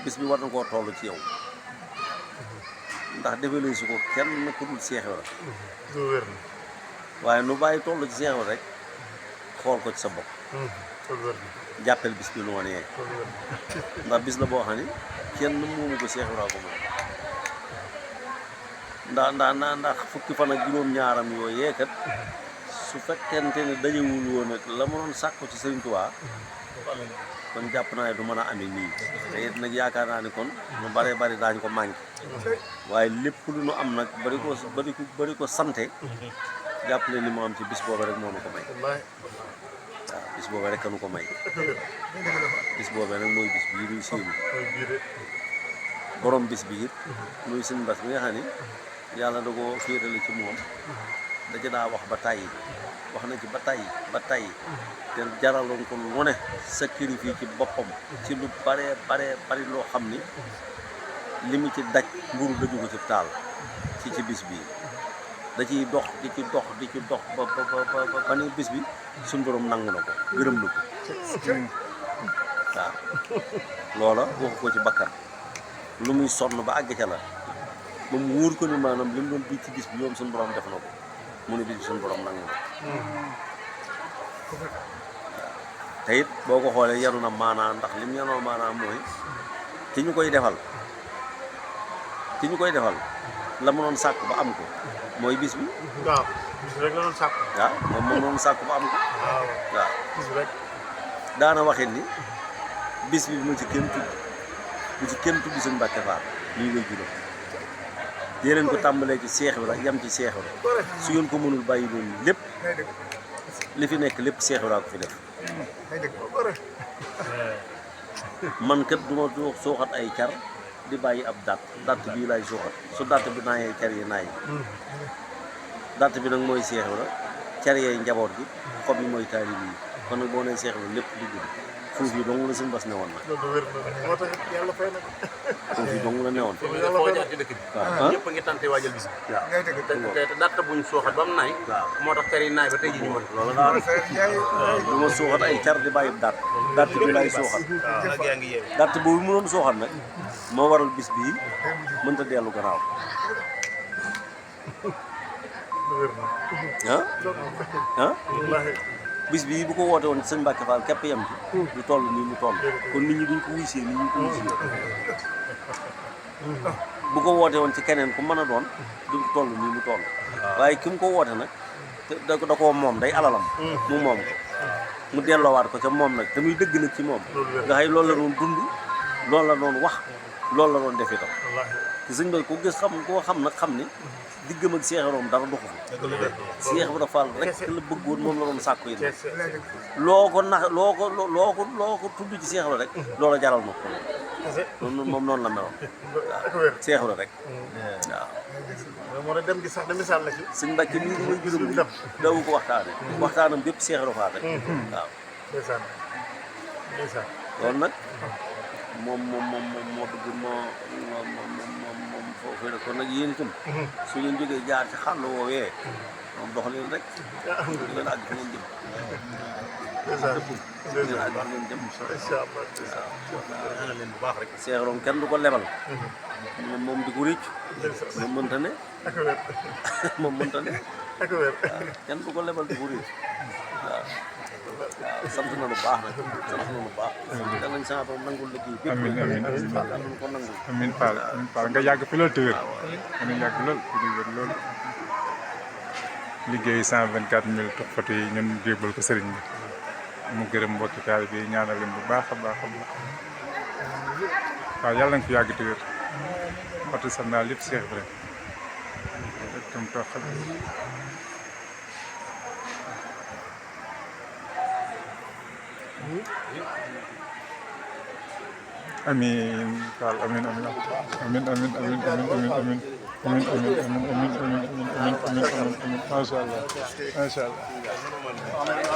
bis bi war na koo toll ci yow ndax defalee su ko kenn ku dul Seex Ibra waaye nu bàyyi toll ci Seex Ibra rek xool ko ci sa bopp jàppel bis bi noonu yee ndax bis la boo xam ne kenn moomu ko Seex Ibra ko moom ndax fukki fan ak juróom-ñaaram yooyu kat su fekkente ne dajewul woon ak la ma doon sàkku ci Sëriñ Tuubaa kon jàpp naa ne du mën a amee nii te it nag yaakaar naa ne kon lu bare bari daañu ko manqué waaye lépp lu nu am nag bari ko sante jàpp leen ni mu am ci bis boobu rek moo nu ko may waaw bis boobu rek nu ko may bis boobu nag mooy bis bii nuy séenu borom bis bi it muy Sëñ Bass bi nga xam ne yàlla da ko féetale ci moom da ci daa wax ba tàyyi wax na ci ba tàyyi te jaraloon ko lu ne sacrifice ci boppam ci lu bari loo xam ni li mu ci daj mburu daju ko ci taal ci bis bi da ciy dox di ci dox ba ni bis bi suñu borom nangu na ko gërëm na ko waaw loola waxu ko ci bakkan lu muy sonn ba àgg ca la ba mu wóor ko ni maanaam li mu doon bii ci bis bi yoom suñu borom def na ko mu ne bis bi suñu borom nangu na waaw te it boo ko xoolee yanu na maanaam ndax li mu yanoo maanaam mooy ki ñu koy defal la mu doon sàkk ba am ko mooy bis bi. waaw bis rek la doon sàkk. waaw moom doon sàkk ba am ko. waaw bis rek. daana waxit ni bis bi bu ci kenn tudd Sëñ Mbàkke Faal lii lay juróom. dee leen ko tàmbalee ci Seex Ibra yam ci Seex Ibra su ngeen ko mënul bàyyi loolu lépp li fi nekk lépp Seex Ibra ko fi def. man kat du ma sooxat ay car di bàyyi ab datt bii laay sooxat su datt bi naayee car yi naay datt bi nag mooy Seex Ibra car yeey njaboot gi xob yi mooy taalibe yi kon nag boo nee Seex Ibra lépp di gudd foofu yi dong la Sëñ Bass ne woon nag moo tax yàlla fay na ko foofu yi dong la ne woon foo jaar ci dëkk bi ñëpp a ngi tante waajal bis bi te datt buñ sooxat ba mu naay moo tax car yi naay ba tey ji ñu mën loolu daal du ma sooxat ay car di bàyyi datt bi lay sooxat nag yaa ngi yeewi datt boobu mu doon sooxat nag moo waral bis bii mënta dellu gannaaw bis bii bu ko woote woon Sëñ Mbàkke Faal képp yam ci du toll nii mu toll kon nit ñi duñ ko wuysee nit ñi ko wuysee bu ko woote woon ci keneen ku mën a doon du toll nii mu toll waaye ki mu ko woote nag da koo moom day alalam mu moom ko mu delloowaat ko ca moom nag te muy dëgg nag ci moom nga xëy loolu la doon dund loolu la doon wax loolu la doon def itam te sëñ bi ko gis koo xam nag xam ni diggam ak Seex Ibra dara doxu fi Seex Ibra Faal rek la bëggoon moom la doon sàkku yi loo ko tudd ci Seex Ibra rek loola jaral na ko moom noonu la meloon waaw Seex Ibra rek waaw moo tax dem gi sax de misaal la ci sëñ Mbàkke mii di may juróom bi dawu ko waxtaanam bépp Seex Ibra Faal rek waaw ndeysaan loolu nag moom moo bëgg moo foofu la kon nag yéen itam su ngeen jógee jaar ci xàll woowee moom dox leen rek ngeen àgg fi ngeen jëm ngeen àgg fi ngeen jëm ñaanal leen bu baax rek Seex Ibra kenn du ko lebal moom di ko réccu moom mënta ne moom mënta ne waaw kenn du ko lebal di ko réccu waaw sant na lu baax nag sant na lu baax da nañ sa borom nangul liggéey bépp amiin ko nangul amiin Fall nga yàgg fi loolu te wér nga yàgg lool te wér lool liggéey 124000 topp photo yi ñun jébal ko sëriñ bi mu gërëm mbokki taalibe yi ñaanal leen bu baax a baax waaw yàlla nga fi yàgg te wér photo sam naa lépp Seex Ibra tam toxal amiin Fall amiin amiin amiin amiin amiin amiin amiin amiin amiin amiin macha allah macha allah